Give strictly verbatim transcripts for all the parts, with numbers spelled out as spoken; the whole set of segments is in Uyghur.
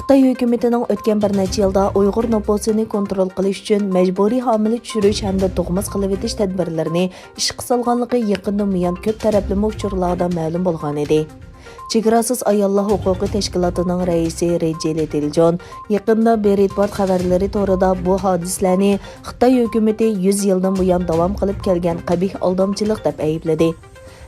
خىتاي ھۆكۈمىتىنىڭ ئۆتكەن بىر نەچچە يىلدا ئۇيغۇر نوپۇسىنى كونترول قىلىش ئۈچۈن مەجبۇرىي ھامىلە چۈشۈرۈش ھەمدە تۇغماس قىلىۋېتىش تەدبىرلىرىنى ئىشقا سالغانلىقى يېقىندىن بۇيان كۆپ تەرەپلىمە ئۇچۇرلاردا مەلۇم بولغانىدى. چېگراسىز ئاياللار ھوقۇقى تەشكىلاتىنىڭ رەئىسى رېجى لىتىلجون يېقىندا بېرىتبارت خەۋەرلىرى تورىدا بۇ ھادىسىلەرنى خىتاي ھۆكۈمىتى يۈز يىلدىن بۇيان داۋام قىلىپ كەلگەن قەبىھ ئالدامچىلىق دەپ ئەيىبلىدى.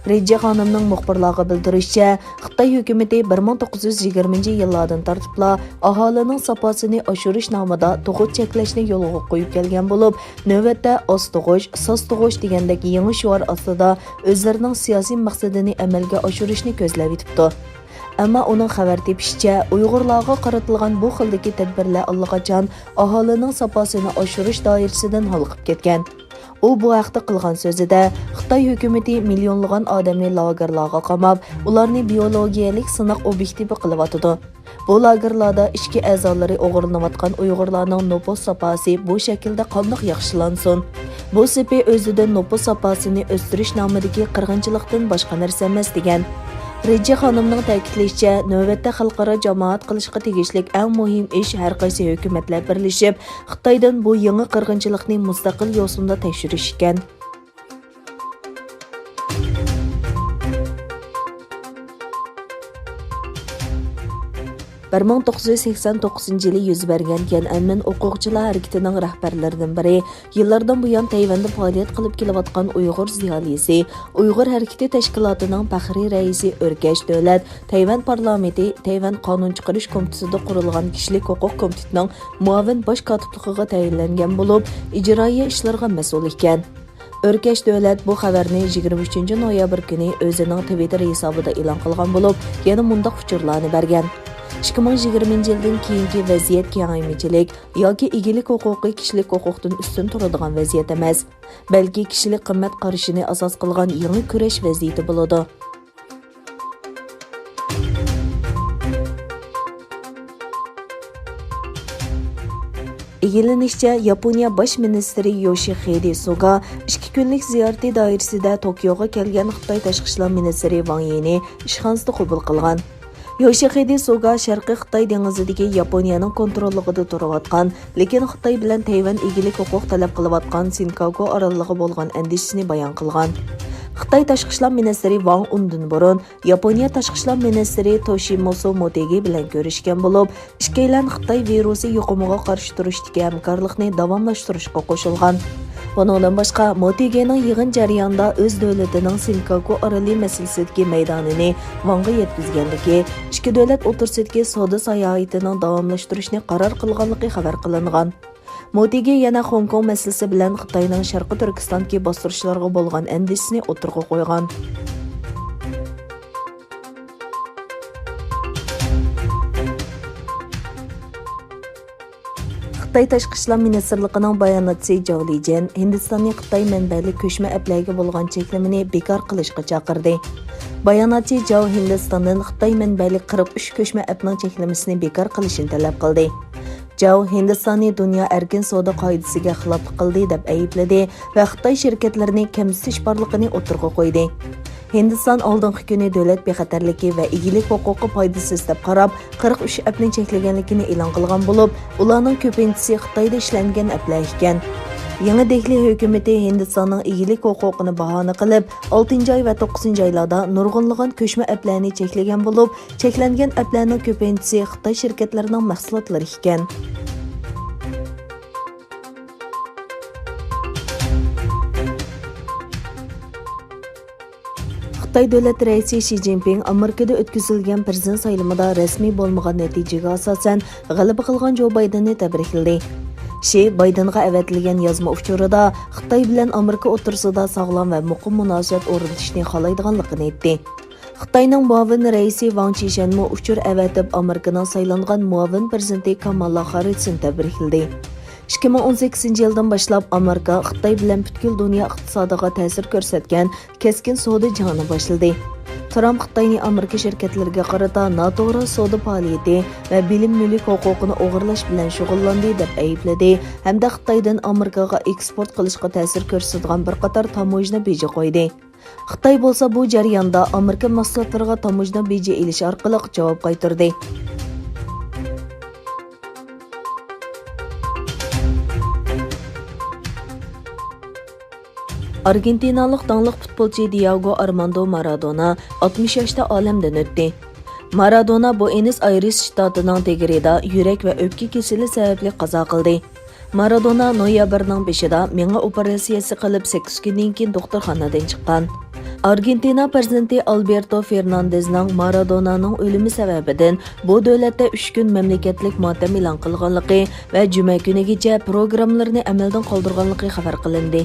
رېجى خانىمنىڭ مۇخبىرلارغا بىلدۈرۈشىچە، خىتاي ھۆكۈمىتى بىر مىڭ توققۇز يۈز يىگىرمىنچى يىللاردىن تارتىپلا ئاھالىنىڭ ساپاسىنى ئاشۇرۇش نامىدا تۇغۇت چەكلەشنى يولغا قويۇپ كەلگەن بولۇپ، نۆۋەتتە ئاز تۇغۇش، ساز تۇغۇش دېگەندەك يېڭى شوئار ئاستىدا ئۆزلىرىنىڭ سىياسىي مەقسىتىنى ئەمەلگە ئاشۇرۇشنى كۆزلەۋېتىپتۇ. ئەمما ئۇنىڭ خەۋەر تېپىشىچە، ئۇيغۇرلارغا قارىتىلغان بۇ خىلدىكى تەدبىرلەر ئاللىقاچان ئاھالىنىڭ ساپاسىنى ئاشۇرۇش دائىرىسىدىن ھالقىپ كەتكەن. ئۇ بۇ ھەقتە قىلغان سۆزىدە، خىتاي ھۆكۈمىتى مىليونلىغان ئادەمنى لاگېرلارغا قاماپ، ئۇلارنى بىيولوگىيەلىك سىناق ئوبيېكتىپى قىلىۋاتىدۇ. بۇ لاگېرلاردا ئىچكى ئەزالىرى ئوغرىلىنىۋاتقان ئۇيغۇرلارنىڭ نوپۇس ساپاسى بۇ شەكىلدە قانداق ياخشىلانسۇن؟ بۇ سېپى ئۆزىدىن نوپۇس ساپاسىنى ئۆستۈرۈش نامىدىكى قىرغىنچىلىقتىن باشقا نەرسە ئەمەس، دېگەن. رېجى خانىمنىڭ تەكىتلىشىچە، نۆۋەتتە خەلقئارا جامائەت قىلىشقا تېگىشلىك ئەڭ مۇھىم ئىش ھەرقايسى ھۆكۈمەتلەر بىرلىشىپ، خىتايدىن بۇ يېڭى قىرغىنچىلىقنى مۇستەقىل يوسۇندا تەكشۈرۈش ئىكەن. بىر مىڭ توققۇز يۈز سەكسەن توققۇزىنچى يىلى يۈز بەرگەن تيەنئەنمېن ھوقۇقچىلار ھەرىكىتىنىڭ رەھبەرلىرىدىن بىرى، يىللاردىن بۇيان تەيۋەندە پائالىيەت قىلىپ كېلىۋاتقان ئۇيغۇر زىيالىيسى، ئۇيغۇر ھەرىكىتى تەشكىلاتىنىڭ پەخرىي رەئىسى ئۆركەش دۆلەت تەيۋەن پارلامېنتى تەيۋەن قانۇن چىقىرىش كومىتېتىدا قۇرۇلغان كىشىلىك ھوقۇق كومىتېتىنىڭ مۇئاۋىن باش كاتىپلىقىغا تەيىنلەنگەن بولۇپ، ئىجرائىيە ئىشلىرىغا مەسئۇل ئىكەن. ئۆركەش دۆلەت بۇ خەۋەرنى يىگىرمە ئۈچىنچى نويابىر كۈنى ئۆزىنىڭ تىۋىتتېر ھېسابىدا ئېلان قىلغان بولۇپ، يەنە مۇنداق ئۇچۇرلارنى بەرگەن. ئىككى مىڭ يىگىرمىنچى يىلدىن كېيىنكى ۋەزىيەت كېڭەيمىچىلىك ياكى ئىگىلىك ھوقۇقى كىشىلىك ھوقۇقتىن ئۈستۈن تۇرىدىغان ۋەزىيەت ئەمەس، بەلكى كىشىلىك قىممەت قارىشىنى ئاساس قىلغان يېڭى كۈرەش ۋەزىيىتى بولىدۇ. ئىگىلىنىشىچە، ياپونىيە باش مىنىستىرى يوشىخىدې سۇگا ئىككى كۈنلۈك زىيارىتى دائىرىسىدە توكيوغا كەلگەن خىتاي تاشقى ئىشلار مىنىستىرى ۋاڭ يىنى ئىشخانىسىدا قوبۇل قىلغان. يوشىخىدې سۇگا شەرقىي خىتاي دېڭىزىدىكى ياپونىيەنىڭ كونتروللۇقىدا تۇرۇۋاتقان، لېكىن خىتاي بىلەن تەيۋەن ئىگىلىك ھوقۇق تەلەپ قىلىۋاتقان سىنكاكۇ ئاراللىقىغا بولغان ئەندىشىسىنى بايان قىلغان. خىتاي تاشقى ئىشلار مىنىستىرى ۋاڭ ئۇندىن بۇرۇن ياپونىيە تاشقى ئىشلار مىنىستىرى توشىمۇسۇ موتېگى بىلەن كۆرۈشكەن بولۇپ، ئىككىيلەن خىتاي ۋىرۇسى يۇقۇمىغا قارشى تۇرۇشتىكى ھەمكارلىقنى داۋاملاشتۇرۇشقا قوشۇلغان. بۇنىڭدىن باشقا، موتېگىنىڭ يىغىن جەريانىدا ئۆز دۆلىتىنىڭ سىنكاكۇ ئارىلى مەسىلىسىدىكى مەيدانىنى ۋاڭغا يەتكۈزگەنلىكى، ئىككى دۆلەت ئوتتۇرىسىدىكى سودا ساياھىتىنىڭ داۋاملاشتۇرۇشنى قارار قىلغانلىقى خەۋەر قىلىنغان. موتېگى يەنە خوڭكوڭ مەسىلىسى بىلەن خىتاينىڭ شەرقىي تۈركىستاندىكى باستۇرۇشلارغا بولغان ئەندىشىسىنى ئوتتۇرىغا قويغان. خىتاي تاشقى ئىشلار مىنىستىرلىقىنىڭ باياناتچىسى جاۋ لىجيەن ھىندىستاننى خىتاي مەنبەلىك كۆچمە ئەپلەرگە بولغان چەكلىمىنى بىكار قىلىشقا چاقىردى. باياناتچى جاۋ ھىندىستاندىن خىتاي مەنبەلىك قىرىق ئۈچ كۆچمە ئەپنىڭ چەكلىمىسىنى بىكار قىلىشىنى تەلەپ قىلدى. جاۋ ھىندىستاننى دۇنيا ئەركىن سودا قائىدىسىگە خىلاپلىق قىلدى دەپ ئەيىبلىدى ۋە خىتاي شىركەتلىرىنى كەمسىتىش بارلىقىنى ئوتتۇرىغا قويدى. ھىندىستان ئالدىنقى كۈنى دۆلەت بىخەتەرلىكى ۋە ئىگىلىك ھوقۇقى پايدىسىز دەپ قاراپ، قىرىق ئۈچ ئەپنى چەكلىگەنلىكىنى ئېلان قىلغان بولۇپ، ئۇلارنىڭ كۆپىنچىسى خىتايدا ئىشلەنگەن ئەپلەر ئىكەن. يېڭى دېھلى ھۆكۈمىتى ھىندىستاننىڭ ئىگىلىك ھوقۇقىنى باھانە قىلىپ، ئالتىنچى ئاي ۋە توققۇزىنچى ئايلاردا نۇرغۇنلىغان كۆچمە ئەپلەرنى چەكلىگەن بولۇپ، چەكلەنگەن ئەپلەرنىڭ كۆپىنچىسى خىتاي شىركەتلىرىنىڭ مەھسۇلاتلىرى ئىكەن. خىتاي دۆلەت رەئىسى شى جىنپىڭ ئامېرىكىدا ئۆتكۈزۈلگەن پىرېزىدېنت سايلىمىدا رەسمىي بولمىغان نەتىجىگە ئاساسەن، غەلىبە قىلغان جو بايدېننى تەبرىكلىدى. شى بايدېنغا ئەۋەتىلگەن يازما ئۇچۇرىدا خىتاي بىلەن ئامېرىكا ئوتتۇرىسىدا ساغلام ۋە مۇقىم مۇناسىۋەت ئورنىتىشنى خالايدىغانلىقىنى ئېيتتى. خىتاينىڭ مۇئاۋىن رەئىسى ۋاڭ چىشەنمۇ ئۇچۇر ئەۋەتىپ، ئامېرىكىنىڭ سايلانغان مۇئاۋىن پىرېزىدېنتى كامالا خاررىسنى تەبرىكلىدى. ئىككى مىڭ ئون سەككىزىنچى يىلدىن باشلاپ ئامېرىكا خىتاي بىلەن پۈتكۈل دۇنيا ئىقتىسادىغا تەسىر كۆرسەتكەن كەسكىن سودا جېڭىنى باشلىدى. ترامپ خىتاينى ئامېرىكا شىركەتلىرىگە قارىتا ناتوغرا سودا پائالىيىتى ۋە بىلىم مۈلۈك ھوقۇقىنى ئوغرىلاش بىلەن شۇغۇللاندى دەپ ئەيىبلىدى ھەمدە خىتايدىن ئامېرىكىغا ئېكسپورت قىلىشقا تەسىر كۆرسىتىدىغان بىر قاتار تاموژنا بېجى قويدى. خىتاي بولسا بۇ جەرياندا ئامېرىكا مەھسۇلاتلىرىغا تاموژنا بېجى ئېلىش ئارقىلىق جاۋاب قايتۇردى. ئارگېنتىنالىق داڭلىق پۇتبولچى دىياگو ئارماندو مارادونا ئاتمىش ياشتا ئالەمدىن ئۆتتى. مارادونا بۇئېنس ئايرېس شتاتىنىڭ دېگرېدا يۈرەك ۋە ئۆپكە كېسىلى سەۋەبلىك قازا قىلدى. مارادونا نويابىرنىڭ بېشىدا مېڭە ئوپېراتسىيەسى قىلىپ، سەككىز كۈندىن كېيىن دوختۇرخانىدىن چىققان. ئارگېنتىنا پىرېزىدېنتى ئالبېرتو فېرناندېزنىڭ مارادونانىڭ ئۆلۈمى سەۋەبىدىن بۇ دۆلەتتە ئۈچ كۈن مەملىكەتلىك ماتەم ئېلان قىلغانلىقى ۋە جۈمە كۈنىگىچە پروگراممىلىرىنى ئەمەلدىن قالدۇرغانلىقى خەۋەر قىلىندى.